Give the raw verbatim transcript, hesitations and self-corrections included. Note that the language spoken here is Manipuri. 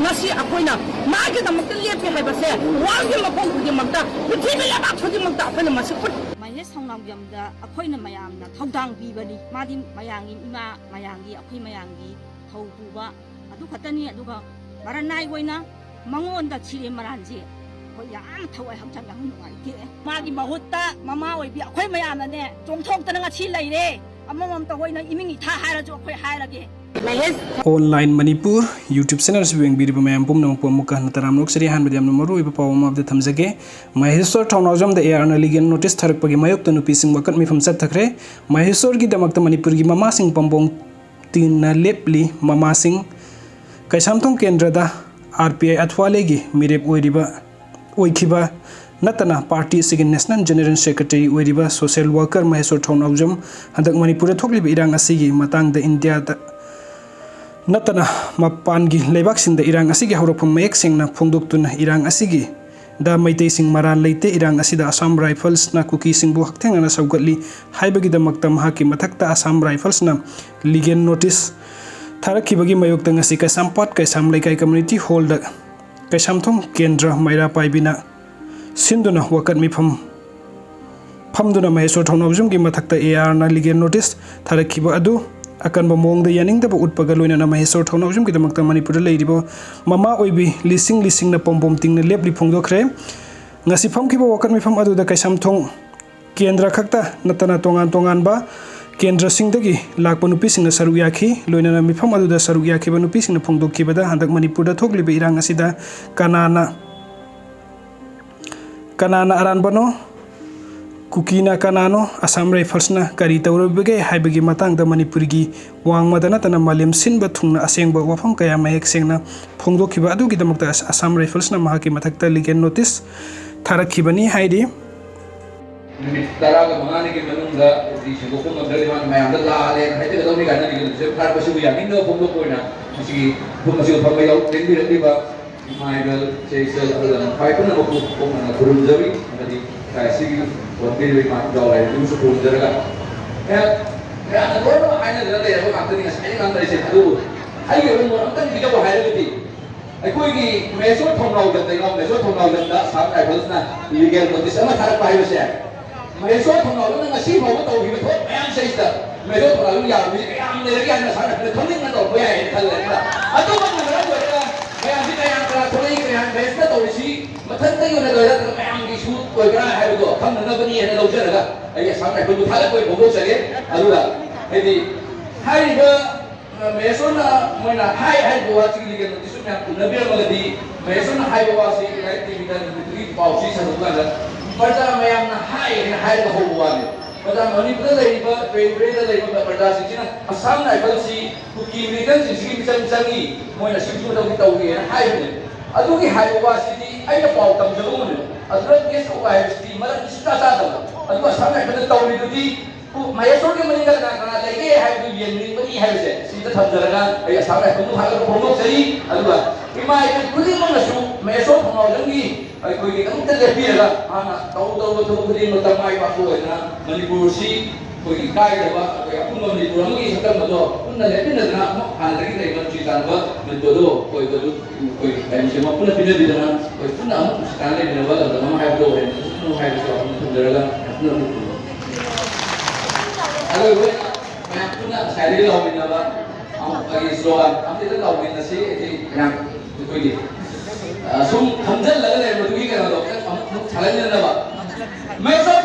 ꯉꯁꯤ ꯑꯩꯈꯣꯏꯅ ꯃꯥꯒꯤꯗꯃꯛꯇ ꯂꯦꯞꯄꯤ ꯍꯥꯏꯕꯁꯦ ꯋꯥꯔꯜꯒꯤ ꯃꯐꯝ ꯈꯨꯗꯤꯡꯃꯛꯇ, ꯄ꯭ꯔꯤꯊꯤꯕꯤ ꯂꯩꯕꯥꯛ ꯈꯨꯗꯤꯡꯃꯛꯇ ꯑꯩꯈꯣꯏꯅ ꯃꯁꯤ ꯎꯠ ꯃꯍꯦꯁ ꯊꯧꯅꯥꯎꯖꯝꯗ ꯑꯩꯈꯣꯏꯅ ꯃꯌꯥꯝꯅ ꯊꯧꯗꯥꯡ ꯄꯤꯕꯅꯤ꯫ ꯃꯥꯗꯤ ꯃꯌꯥꯝꯒꯤ ꯏꯃꯥ, ꯃꯌꯥꯝꯒꯤ, ꯑꯩꯈꯣꯏ ꯃꯌꯥꯝꯒꯤ ꯊꯧ ꯄꯨꯕ ꯑꯗꯨ ꯈꯛꯇꯅꯤ꯫ ꯑꯗꯨꯒ ꯃꯔꯟ ꯅꯥꯏ ꯑꯣꯏꯅ ꯃꯉꯣꯟꯗ ꯁꯤꯔꯦ ꯃꯔꯥꯟꯁꯦ ꯑꯩꯈꯣꯏ ꯌꯥꯝ ꯊꯋꯥꯏ ꯍꯛꯆꯥꯡ ꯌꯥꯝ ꯅꯨꯡꯉꯥꯏꯇꯦ꯫ ꯃꯥꯒꯤ ꯃꯍꯨꯠꯇ ꯃꯃꯥ ꯑꯣꯏꯕꯤ ꯑꯩꯈꯣꯏ ꯃꯌꯥꯝꯅꯅꯦ ꯆꯣꯡꯊꯣꯛꯇꯅ ꯉꯁꯤ ꯂꯩꯔꯦ꯫ ꯑꯃꯃꯝꯇ ꯑꯣꯏꯅ ꯏꯃꯤꯡ ꯏꯊꯥ ꯍꯥꯏꯔꯁꯨ ꯑꯩꯈꯣꯏ ꯍꯥꯏꯔꯒꯦ꯫ Mahesh. Online Manipur YouTube channel ꯑꯁꯤꯕꯨ ꯌꯦꯡꯕꯤꯔꯤꯕ ꯃꯌꯥꯝ ꯄꯨꯝꯅꯃꯛꯄꯨ ꯑꯃꯨꯛꯀ ꯍꯟꯅ ꯇꯔꯥꯝꯅ ꯑꯣꯛꯆꯔꯤ꯫ ꯑꯍꯥꯟꯕꯗ ꯌꯥꯝꯅ ꯃꯔꯨꯑꯣꯏꯕ ꯄꯥꯎ ꯑꯃ ꯑꯃꯗ ꯊꯝꯖꯒꯦ꯫ ꯃꯍꯦꯁ꯭ꯋꯔ ꯊꯧꯅꯥꯎꯖꯝꯗ ꯑꯦ ꯑꯥꯔꯅ legal notice ꯊꯥꯔꯛꯄꯒꯤ ꯃꯥꯌꯣꯛꯇ ꯅꯨꯄꯤꯁꯤꯡ ꯋꯥꯀꯠ ꯃꯤꯐꯝ ꯆꯠꯊꯈ꯭ꯔꯦ꯫ ꯃꯍꯦꯁ꯭ꯋꯔꯒꯤꯗꯃꯛꯇ ꯃꯅꯤꯄꯨꯔꯒꯤ ꯃꯃꯥꯁꯤꯡ ꯄꯥꯝꯕꯣꯝ ꯇꯤꯡꯅ ꯂꯦꯞꯂꯤ꯫ ꯃꯃꯥꯁꯤꯡ ꯀꯩꯁꯥꯝꯊꯣꯡ ꯀꯦꯟꯗ꯭ꯔꯗ ꯑꯥꯔ ꯄꯤ ꯑꯥꯏ ꯑꯊ꯭ꯋꯥꯂꯦꯒꯤ ꯃꯤꯔꯦꯞ ꯑꯣꯏꯔꯤꯕ, ꯑꯣꯏꯈꯤꯕ ꯅꯠꯇꯅ ꯄꯥꯔꯇꯤ ꯑꯁꯤꯒꯤ National General Secretary ꯑꯣꯏꯔꯤꯕ social worker ꯃꯍꯦꯁ꯭ꯋꯔ ꯊꯧꯅꯥꯎꯖꯝ ꯍꯟꯗꯛ ꯃꯅꯤꯄꯨꯔꯗ ꯊꯣꯛꯂꯤꯕ ꯏꯔꯥꯡ ꯑꯁꯤꯒꯤ ꯃꯇꯥꯡꯗ ꯏꯟꯗꯤꯌꯥꯗ ꯅꯠꯇꯅ ꯃꯄꯥꯟꯒꯤ ꯂꯩꯕꯥꯛꯁꯤꯡꯗ ꯏꯔꯥꯡ ꯑꯁꯤꯒꯤ ꯍꯧꯔꯛꯐꯝ ꯃꯌꯦꯛ ꯁꯦꯡꯅ ꯐꯣꯡꯗꯣꯛꯇꯨꯅ ꯏꯔꯥꯡ ꯑꯁꯤꯒꯤ ꯗ ꯃꯩꯇꯩꯁꯤꯡ ꯃꯔꯥꯜ ꯂꯩꯇꯦ, ꯏꯔꯥꯡ ꯑꯁꯤꯗ ꯑꯁꯥꯝ ꯔꯥꯏꯐꯜꯁꯅ ꯀꯨꯀꯤꯁꯤꯡꯕꯨ ꯍꯛꯊꯦꯡꯅꯅ ꯁꯧꯒꯠꯂꯤ ꯍꯥꯏꯕꯒꯤꯗꯃꯛꯇ ꯃꯍꯥꯛꯀꯤ ꯃꯊꯛꯇ ꯑꯁꯥꯝ ꯔꯥꯏꯐꯜꯁꯅ legal notice ꯊꯥꯔꯛꯈꯤꯕꯒꯤ ꯃꯥꯌꯣꯛꯇ ꯉꯁꯤ ꯀꯩꯁꯥꯝꯄꯥꯠ ꯀꯩꯁꯥꯝ ꯂꯩꯀꯥꯏ community hall ꯗ ꯀꯩꯁꯥꯝꯊꯣꯡ ꯀꯦꯟꯗ꯭ꯔ ꯃꯩꯔꯥ ꯄꯥꯏꯕꯤꯅ ꯁꯤꯟꯗꯨꯅ ꯋꯥꯀꯠ ꯃꯤꯐꯝ ꯐꯝꯗꯨꯅ ꯃꯍꯦꯁ꯭ꯋꯔ ꯊꯧꯅꯥꯎꯖꯝꯒꯤ ꯃꯊꯛꯇ ꯑꯦ ꯑꯥꯔꯅ legal notice ꯊꯥꯔꯛꯈꯤꯕ ꯑꯗꯨ ꯑꯀꯟꯕ ꯃꯑꯣꯡꯗ ꯌꯥꯅꯤꯡꯗꯕ ꯎꯠꯄꯒ ꯂꯣꯏꯅꯅ ꯃꯍꯦꯁ꯭ꯋꯔ ꯊꯧꯅꯥꯎꯖꯝꯒꯤꯗꯃꯛꯇ ꯃꯅꯤꯄꯨꯔꯗ ꯂꯩꯔꯤꯕ ꯃꯃꯥ ꯑꯣꯏꯕꯤ ꯂꯤꯁꯤꯡ ꯂꯤꯁꯤꯡꯅ ꯄꯣꯝꯕꯣꯝ ꯇꯤꯡꯅ ꯂꯦꯞꯂꯤ ꯐꯣꯡꯗꯣꯛꯈ꯭ꯔꯦ꯫ ꯉꯁꯤ ꯐꯝꯈꯤꯕ ꯋꯥꯀꯠ ꯃꯤꯐꯝ ꯑꯗꯨꯗ ꯀꯩꯁꯥꯝꯊꯣꯡ ꯀꯦꯟꯗ꯭ꯔ ꯈꯛꯇ ꯅꯠꯇꯅ ꯇꯣꯉꯥꯟ ꯇꯣꯉꯥꯟꯕ ꯀꯦꯟꯗ꯭ꯔꯁꯤꯡꯗꯒꯤ ꯂꯥꯛꯄ ꯅꯨꯄꯤꯁꯤꯡꯅ ꯁꯔꯨꯛ ꯌꯥꯈꯤ꯫ ꯂꯣꯏꯅꯅ ꯃꯤꯐꯝ ꯑꯗꯨꯗ ꯁꯔꯨꯛ ꯌꯥꯈꯤꯕ ꯅꯨꯄꯤꯁꯤꯡꯅ ꯐꯣꯡꯗꯣꯛꯈꯤꯕꯗ ꯍꯟꯗꯛ ꯃꯅꯤꯄꯨꯔꯗ ꯊꯣꯛꯂꯤꯕ ꯏꯔꯥꯡ ꯑꯁꯤꯗ ꯀꯅꯥꯅ ꯀꯅꯥꯅ ꯑꯔꯥꯟꯕꯅꯣ? ꯀꯨꯀꯤꯅ ꯀꯅꯥꯅꯣ? ꯑꯁꯥꯝ ꯔꯥꯏꯐꯜꯁꯅ ꯀꯔꯤ ꯇꯧꯔꯨꯕꯒꯦ ꯍꯥꯏꯕꯒꯤ ꯃꯇꯥꯡꯗ ꯃꯅꯤꯄꯨꯔꯒꯤ ꯋꯥꯡꯃꯗ ꯅꯠꯇꯅ ꯃꯥꯂꯦꯝ ꯁꯤꯟꯕ ꯊꯨꯡꯅ ꯑꯁꯦꯡꯕ ꯋꯥꯐꯝ ꯀꯌꯥ ꯃꯌꯦꯛ ꯁꯦꯡꯅ ꯐꯣꯡꯗꯣꯛꯈꯤꯕ ꯑꯗꯨꯒꯤꯗꯃꯛꯇ ꯑꯁ-, ꯑꯁꯥꯝ ꯔꯥꯏꯐꯜꯁꯅ ꯃꯍꯥꯛꯀꯤ ꯃꯊꯛꯇ legal notice ꯊꯥꯔꯛꯈꯤꯕꯅꯤ ꯍꯥꯏꯔꯤ꯫ ꯅꯨꯃꯤꯠ ꯇꯔꯥꯒ ꯃꯉꯥꯅꯤꯒꯤ ꯃꯅꯨꯡꯗ ꯍꯧꯖꯤꯛ ꯁꯦꯡꯗꯣꯛꯄ ꯉꯝꯗ꯭ꯔꯗꯤ ꯃꯥꯅ ꯃꯌꯥꯝꯗ ꯂꯥꯜꯂꯦꯅ ꯍꯥꯏꯖꯒꯗꯧꯅꯤ ꯀꯥꯏꯅ legal notice ꯊꯥꯔꯛꯄꯁꯤꯕꯨ ꯌꯥꯅꯤꯡꯗꯕ ꯐꯣꯡꯗꯣꯛꯄ ꯑꯣꯏꯅ ꯉꯁꯤꯒꯤ ꯃꯐꯝ ꯑꯁꯤꯗ ꯐꯝꯕ ꯌꯥꯎ-, ꯆꯦꯟꯕꯤꯔꯛꯂꯤꯕ ꯏꯃꯥ ꯏꯕꯦꯜ, ꯏꯆꯦ ꯏꯆꯜ, ꯑꯍꯜ ꯂꯃꯟ ꯈ꯭ꯋꯥꯏ ꯄꯨꯝꯅꯃꯛꯄꯨ ꯄꯣꯛꯅꯅ ꯈꯨꯔꯨꯝꯖꯔꯤ ꯑꯃꯗꯤ ꯂꯩꯀꯥꯏ ꯑꯁꯤꯒꯤ ꯄꯣꯟꯕꯤꯔꯤꯕ ꯏꯃꯥ ꯏꯄꯥ ꯂꯥꯏꯔꯕꯁꯤꯡꯕꯨꯁꯨ ꯈꯨꯔꯨꯝꯖꯔꯒ ꯑꯩꯍꯥꯛ ꯃꯌꯥꯝꯅ ꯂꯣꯏꯅꯃꯛ ꯍꯥꯏꯅꯗꯅ ꯂꯩꯔꯕ ꯉꯥꯛꯇꯅꯤ ꯉꯁꯥꯏ ꯑꯩꯅ ꯉꯥꯡꯅꯔꯤꯁꯦ꯫ ꯑꯗꯨꯕꯨ ꯑꯩꯒꯤ ꯑꯣꯏꯕ ꯃꯣꯠ ꯑꯝꯇꯪ ꯄꯤꯖꯧ ꯍꯥꯏꯔꯒꯗꯤ ꯑꯩꯈꯣꯏꯒꯤ ꯃꯍꯦꯁꯣꯔ ꯊꯣꯡꯅꯥꯎꯖꯝꯗ, ꯏꯅꯥꯎ ꯃꯍꯦꯁꯣꯔ ꯊꯣꯡꯅꯥꯎꯖꯝꯗ ꯑꯁꯥꯝ ꯔꯥꯏꯐꯜꯁꯅ ꯏꯂꯤꯒꯦꯜ ꯅꯣꯇꯤꯁ ꯑꯃ ꯊꯥꯔꯛꯄ ꯍꯥꯏꯕꯁꯦ, ꯃꯍꯦꯁꯣꯔ ꯊꯣꯡꯅꯥꯎꯖꯝꯅ ꯉꯁꯤ ꯐꯥꯎꯕ ꯇꯧꯈꯤꯕ ꯊꯕꯛ ꯃꯌꯥꯝꯁꯦ ꯁꯤꯗ ꯃꯍꯦꯁꯣꯔ ꯊꯣꯡꯅꯥꯎꯖꯝ ꯌꯥꯔꯨꯕꯁꯦ ꯀꯌꯥꯝ ꯂꯩꯔꯒꯦ ꯍꯥꯏꯅ ꯑꯁꯥꯝ ꯔꯥꯏꯐꯜꯅ ꯈꯪꯅꯤꯡꯅ ꯇꯧꯔꯛꯄ ꯌꯥꯏ ꯍꯥꯏꯅ ꯈꯜꯂꯦ꯫ ꯑꯗꯨꯅ ꯑꯗꯨꯃꯛꯅ ꯃꯔꯝ ꯑꯣꯏꯔꯒ ꯃꯌꯥꯝꯁꯤ ꯀꯌꯥꯝ ꯀꯌꯥꯝ ꯊꯣꯛꯂꯛꯏ, ꯀꯌꯥꯝ ꯃꯍꯦꯁꯅ ꯇꯧꯔꯤꯁꯤ ꯃꯊꯟꯇꯒꯤ ꯑꯣꯏꯅ ꯂꯣꯏꯔ ꯅꯠꯇ꯭ꯔꯒ ꯃꯌꯥꯝꯒꯤ ꯏꯁꯨ ꯑꯣꯏꯕ꯭ꯔꯥ ꯍꯥꯏꯕꯗꯣ ꯈꯪꯅꯅꯕꯅꯤ ꯍꯥꯏꯅ ꯂꯧꯖꯔꯒ ꯑꯩ ꯑꯁꯥꯝ ꯔꯥꯏꯐꯜꯕꯨ ꯊꯥꯒꯠꯄ ꯐꯣꯡꯗꯣꯛꯆꯒꯦ꯫ ꯑꯗꯨꯒ ꯍꯥꯏꯗꯤ ꯍꯥꯏꯔꯤꯕ ꯃꯦꯁꯣꯟꯅ ꯃꯣꯏꯅ ꯍꯥꯏ ꯍꯥꯏꯔꯤꯕ ꯋꯥꯁꯤꯒꯤ ꯂꯤꯒꯦꯜ ꯅꯣꯇꯤꯁꯁꯨ ꯃꯌꯥꯝ ꯎꯅꯕꯤꯔꯝꯃꯒꯗꯤ, ꯃꯦꯁꯣꯟꯅ ꯍꯥꯏꯕ ꯋꯥꯁꯤ ꯂꯥꯏꯔꯤꯛ ꯇꯤꯚꯤꯗ ꯅꯨꯃꯤꯠꯇꯨꯒꯤ ꯄꯥꯎꯁꯤ ꯁꯟꯗꯣꯛꯄ ꯀꯥꯟꯗ ꯄ꯭ꯔꯖꯥ ꯃꯌꯥꯝꯅ ꯍꯥꯏ ꯍꯥꯏꯅ ꯍꯥꯏꯔꯒ ꯍꯧꯕ ꯋꯥꯅꯤ꯫ ꯄ꯭ꯔꯖꯥ ꯃꯅꯤꯄꯨꯔꯗ ꯂꯩꯔꯤꯕ, ꯇ꯭ꯔꯤꯄꯨꯔꯥꯗ ꯂꯩꯔꯤꯕ ꯄ꯭ꯔꯖꯥꯁꯤꯡꯁꯤꯅ ꯑꯁꯥꯝ ꯔꯥꯏꯐꯜꯁꯤ ꯀꯨꯀꯤ ꯃꯤꯂꯤꯇꯦꯟꯁꯤꯡꯁꯤꯒꯤ ꯃꯤꯆꯪ ꯆꯪꯉꯤ, ꯃꯣꯏꯅ ꯁꯤꯒꯤ ꯃꯊꯧꯗꯤ ꯇꯧꯗꯦꯅ ꯍꯥꯏꯕꯅꯦ꯫ ꯑꯗꯨꯒꯤ ꯍꯥꯏꯕ ꯋꯥꯁꯤꯗꯤ ꯑꯩꯅ ꯄꯥꯎ ꯇꯝꯖꯕ ꯉꯝꯃꯦ꯫ ꯑꯗꯨꯗ ꯀꯦꯁ ꯇꯧꯕ ꯍꯥꯏꯕꯁꯤꯗꯤ ꯃꯔꯝ ꯁꯨꯡꯆꯥ ꯆꯥꯗꯕ꯫ ꯑꯗꯨꯒ ꯑꯁꯥꯝ ꯔꯥꯏꯐꯜꯅ ꯇꯧꯔꯤꯗꯨꯗꯤ ꯃꯍꯦꯁꯣꯔꯒꯤ ꯃꯅꯤꯡꯗ ꯀꯅꯥ ꯀꯅꯥ ꯂꯩꯒꯦ ꯍꯥꯏꯕꯗꯨ ꯌꯦꯡꯅꯤꯡꯕꯅꯤ ꯍꯥꯏꯕꯁꯦ ꯁꯤꯗ ꯊꯝꯖꯔꯒ ꯑꯩ ꯑꯁꯥꯝ ꯔꯥꯏꯐꯜꯕꯨ ꯊꯥꯒꯠꯄ ꯐꯣꯡꯗꯣꯛꯆꯔꯤ꯫ ꯑꯗꯨꯒ ꯏꯃꯥ ꯏꯕꯦꯟ ꯈꯨꯗꯤꯡꯃꯛꯅꯁꯨ ꯃꯍꯦꯁꯣꯔ ꯊꯧꯅꯥꯎꯖꯝꯒꯤ ꯑꯩꯈꯣꯏꯒꯤꯗꯃꯛꯇ ꯂꯦꯞꯄꯤꯔꯒ ꯃꯍꯥꯛꯅ ꯇꯧ ꯇꯧꯕ ꯊꯕꯛ ꯈꯨꯗꯤꯡꯃꯛꯇ ꯃꯥꯏ ꯄꯥꯛꯄ ꯑꯣꯏꯗꯅ ꯃꯅꯤꯄꯨꯔꯁꯤ ꯑꯩꯈꯣꯏꯒꯤ ꯀꯥꯏꯗꯕ, ꯑꯩꯈꯣꯏ ꯑꯄꯨꯟꯕ ꯃꯅꯤꯄꯨꯔ ꯑꯃꯒꯤ ꯁꯛꯇꯝ ꯑꯗꯣ ꯄꯨꯟꯅ ꯂꯦꯞꯃꯤꯟꯅꯗꯅ ꯑꯃꯨꯛ ꯍꯥꯟꯅꯗꯒꯤ ꯂꯩꯕ ꯅꯨꯡꯁꯤ ꯆꯥꯟꯅꯕ ꯃꯅꯤꯄꯨꯔꯗꯣ ꯑꯩꯈꯣꯏ ꯑꯗꯨ ꯑꯩꯈꯣꯏ ꯀꯩꯅꯣꯁꯦ ꯃꯄꯨꯟꯅ ꯄꯤꯅꯕꯤꯗꯅ ꯑꯩꯈꯣꯏ ꯄꯨꯟꯅ ꯑꯃꯨꯛ ꯅꯨꯡꯁꯤ ꯆꯥꯟꯅꯅ ꯂꯩꯃꯤꯟꯅꯕ ꯂꯝꯗꯝ ꯑꯃ ꯍꯥꯏꯕꯗꯣ ꯑꯣꯏꯍꯟꯕꯤꯁꯅꯨ ꯍꯥꯏꯕꯁꯨ ꯋꯥꯐꯝ ꯊꯝꯖꯔꯒ ꯃꯌꯥꯝ ꯄꯨꯟꯅ ꯑꯃꯨꯛ ꯑꯔꯣꯏꯕ ꯑꯣꯏꯅ ꯃꯌꯥꯝ ꯄꯨꯟꯅ ꯉꯁꯥꯏꯗꯒꯤ ꯂꯥꯎꯃꯤꯟꯅꯕ ꯑꯃꯨꯛ ꯑꯩꯒꯤ ꯁ꯭ꯂꯣꯒꯥꯟ ꯑꯃꯠꯇ ꯂꯥꯎꯃꯤꯟꯅꯁꯤ꯫ ꯑꯩꯗꯤ ꯃꯌꯥꯝ ꯑꯩꯈꯣꯏꯒꯤ ꯑ, ꯁꯨꯝ ꯈꯟꯖꯜꯂꯒ ꯂꯩꯔꯝꯕꯗꯨꯒꯤ ꯀꯩꯅꯣꯗꯣ ꯈꯤꯇꯪ ꯑꯃꯨꯛ ꯑꯃꯨꯛ ꯁꯥꯒꯠꯃꯤꯟꯅꯅꯕ ꯃꯦꯁꯣꯟ